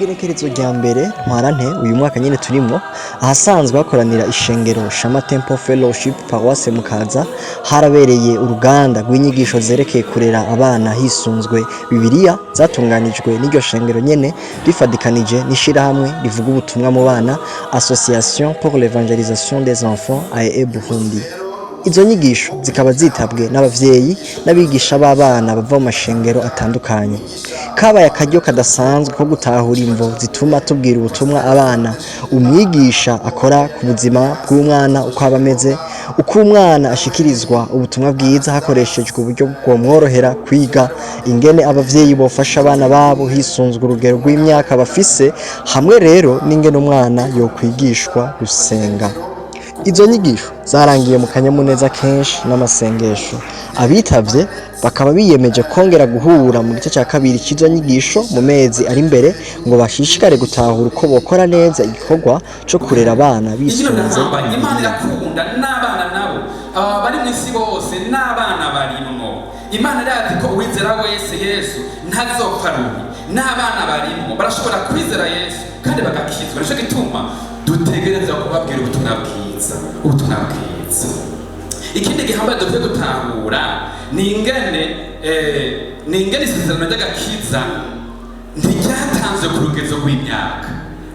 Igenekerezo rya 1 Ntwarante uyu mwaka nyene turimwo, ahasanzwe hakoranira ishengero Shama Temple Fellowship, Paroisse Mukaza, harabereye uruganda rw'inyigisho zerekeye kurera abana hisunzwe Bibiliya, zatunganijwe n'iryo shengero nyene rifadikanije n'ishirahamwe rivuga ubutumwa mu bana, Association pour l'Evangelisation des Enfants, AEE Burundi. Izo nyigisho zikaba zitabwe n'abavyeyi n'abigisha b'abana bava mu mashengero atandukanye. Kabaye akaryo kadasanzwe ko gutahura imvo zituma tubwira ubutumwa abana, umwigisha akora ku buzima bw'umwana uko aba ameze, uko umwana ashikirizwa ubutumwa bwiza hakoreshejwe uburyo bwomworohera kwiga, ingene abavyeyi bofasha abana babo hisunzwe urugero rw'imyaka bafise, hamwe rero n'ingene umwana yokwigishwa gusenga. Izo nyigisho zarangiye mu kanyamuneza kenshi n'amasengesho. Abitavye bakaba biyemeje kongera guhura mu gice cya kabiri cy'izo nyigisho mu mezi ari imbere, ngo bashishikare gutahura uko bokora neza igikorwa co kurera abana Ikino bisunze ndahambaye Imana Bibiliya. irakunda n'abana nabo, aba bari mu isi bose n'abana barimwo. Imana irazi ko uwizera wese Yesu ntazopfa rubi. N'abana barimwo, barashobora kwizera Yesu kandi bagakizwa. Nico gituma dutegerezwa kubabwira ubutumwa bwiza, ubutumwa bwiza. Ikindi gihambaye dukwiye gutahura ni ingene isezerano ry'agakiza ntiryatanzwe ku rugezo rw'imyaka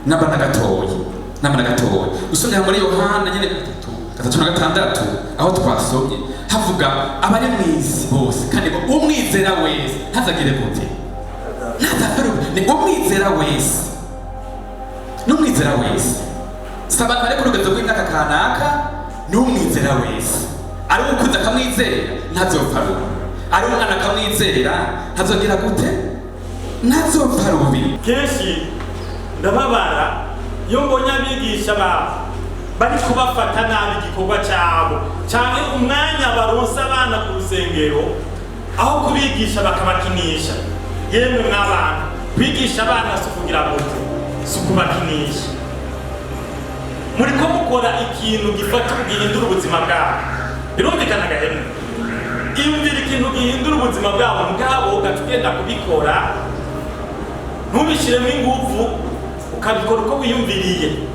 namba na gatoyi, namba na gatoyi. Usomye muri Yohana nyine 3:36, aho twasomye, havuga abari mu isi bose, kandi ngo umwizera wese ntazagire gute? Ntazapfe rubi. Ni umwizera wese, n'umwizera wese, si abantu bari ku rugezo rw'imyaka kanaka. N'umwizera wese, ari ukuze akamwizera ntazopfa rubi, ari umwana akamwizera ntazogira gute? Ntazopfa rubi. Kenshi ndababara iyo mbonye abigisha babo bari kubafata nabi igikorwa cyabo, cyane umwanya baronsa abana ku rusengero, aho kubigisha bakabakinisha. Yemwe mw'abana, kwigisha abana si ukugira gute? Si ukubakinisha. Muriko mukora ikintu gifata gihindura ubuzima bwabo. Birumvikana gahemwe? Iyumvira ikintu gihindura ubuzima bwabo, mugabo ugaca ugenda kubikora ntubishyiremo ingufu, ukabikora uko wiyumviriye.